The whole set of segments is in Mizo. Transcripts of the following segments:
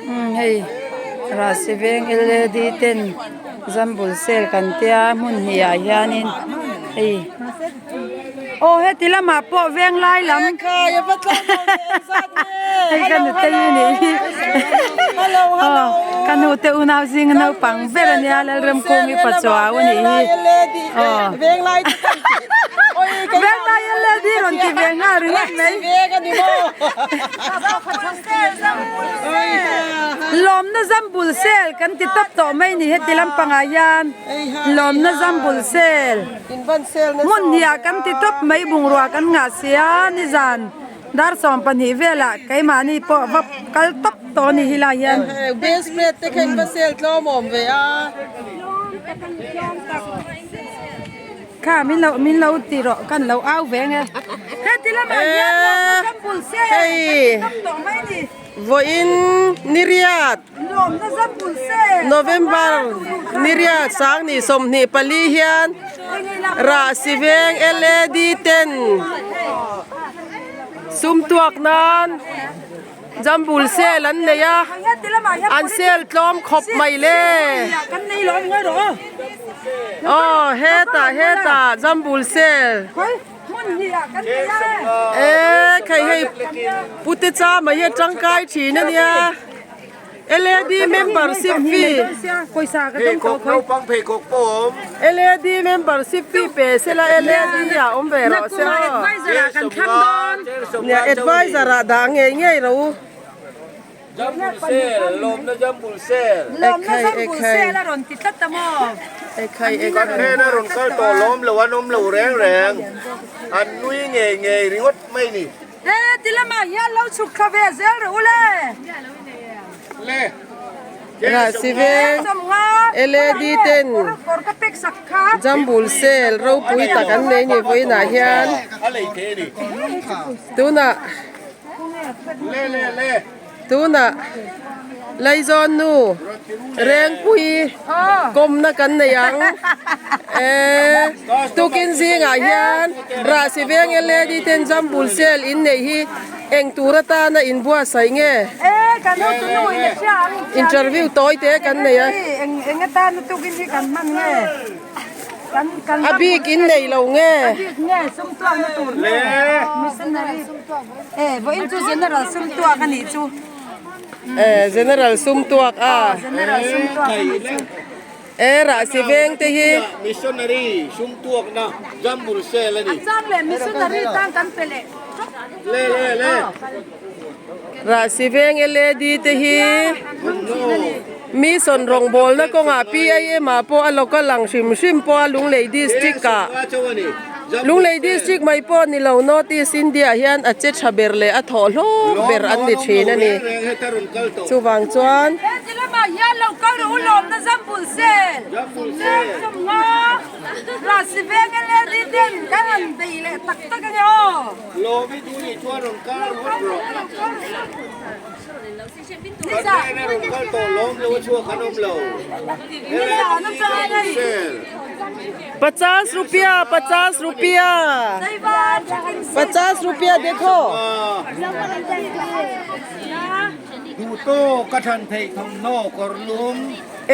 Umm hei Rahsi veng L A D ten Zambul sale kan tia hmun hnih ah hianin hei aw heti lamah pawh veng lai lam hei ka nute hi nih hi aw ka nute unau zinga naupang ber ania Lalremkungi Pachuau anih hi aw. Venglai L A D rawn ti ve nghal ringawt mai. Lawmna zambul sel kan ti tawp tawh mai ni heti lampangah hian lawmna zambul sel hmun hniah kan ti tawp mai bungrua kan ngah sia nizan dar 12 velah keimahni pawh va kal tawp tawh a ni helai hian. Kha min lo min lo ti rawh kan lo au ve nge. Heti lamah hian lawmna zambul se kan ti tawp tawh mai ni. Vawiin niriat. Lawmna zambul se. November niriat sangni 24 hian Rahsiveng LAD ten sum tuak nan Jambul sale an nei a, an sale tlawm khawp mai le. Aw hetah hetah jambul sale. E khai hei pute cha mai hi a tangkai thin a nia. LAD membership fee LAD membership fee pe sela LAD ah awm ve rawh se aw nia advisor ah dah ngei ngei rawh u ekhai ekhai ekhai ekhai He ti lamah hian lo chhuk thla ve zel rawh u le. Rahsiveng LAD ten Jambul sale ropui tak an nei ni vawiinah hian tunah tunah Laizawn nu Rengpui kawmna kan nei ang eee tukin zingah hian Rahsiveng LAD ten Jambul sale in neih hi eng tur atana inbuatsaih nge? Interview tawi te kan nei a. A bik in nei lo nge? Eh general sum tuak a. Eh rahsi veng te hi. Missionary sum tuak na jambul sel a ni. Le le le. Rahsi veng LAD te hi mission rawngbawlna kawngah PIM ah pawh a local ang hrim hrim pawh a Lunglei district ah. Lunglei district mai pawh ni lo North East India ah hian a che tha ber leh a thawh hlawk ber an ni thin a ni. Chuvang chuan. Pachas rupiah pachas rupiah pachas rupiah dekho.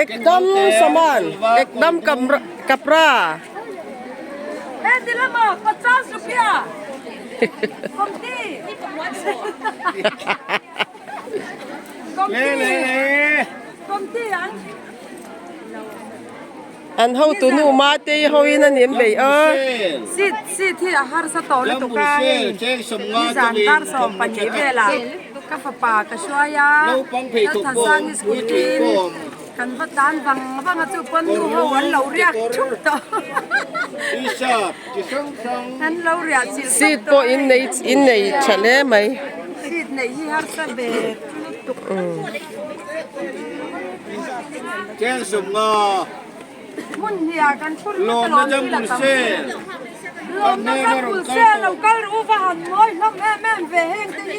Ekdam saman ekdam kapra. An hotu nu Matei hoin a nim bei a. Seat seat hi a harsa tawh lutuk a hei nizan dar 12 velah ka fapa ka hruai a Lalthansangi scooty in kan va tlan vang vang a chu pawn nu ho an lo riak thup tawh an lo riah chilh Seat pawh in nei in nei tha hle mai. Seat neih hi harsa ve lutuk. Hmun hniah kan thu ringawt a lawm thil a tam. Lawmna zambul sel lo kal rawh u va han ngawi hlawm em em ve heng te hi.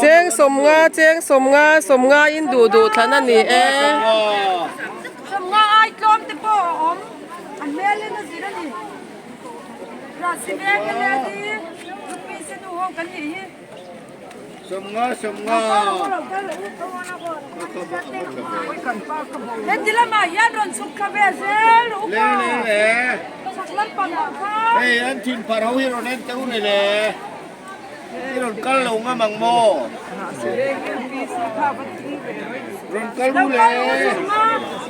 Cheng 50 cheng 50 50 in duh duh thlan a ni e. 50 ai tlawm te pawh a awm a hmel in a zir a ni. Rahsi veng e leh a ni. Rupi se nu ho kan nih hi. Heti lamah hian rawn chhuk thla ve zel rawh u ka. Chhak lampang ah khan. Hei an thin phar ho hi rawn en teuh rih le. I rawn kal lo ngam ang maw? Rawn kal ru le.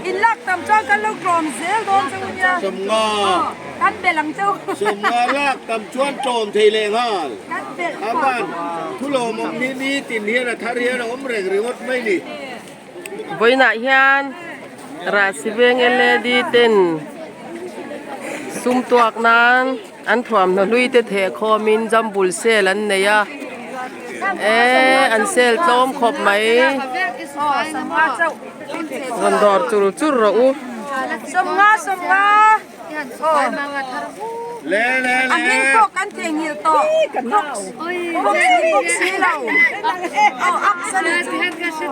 In lak tam chuan kan lo tlawm zel dawn che u nia. Sawmnga. Kan belh ang cheu. Sawmnga lak tam chuan tlawm thei leh nghal. Kan belh. Aman thulawmawm hi nitin hian a thar hian a awm reng ringawt mai ni. Vawiinah hian Rahsiveng LAD ten sum tuak nan an thuamhnaw hlui te theh khawmin jambul sale an nei a eee an sale tlawm khawp mai rawn dawr chur chur rawh u. A hming pawh kan theihnghilh tawh Crooks Crooks ni bawk si lo aw Aks a ni chu.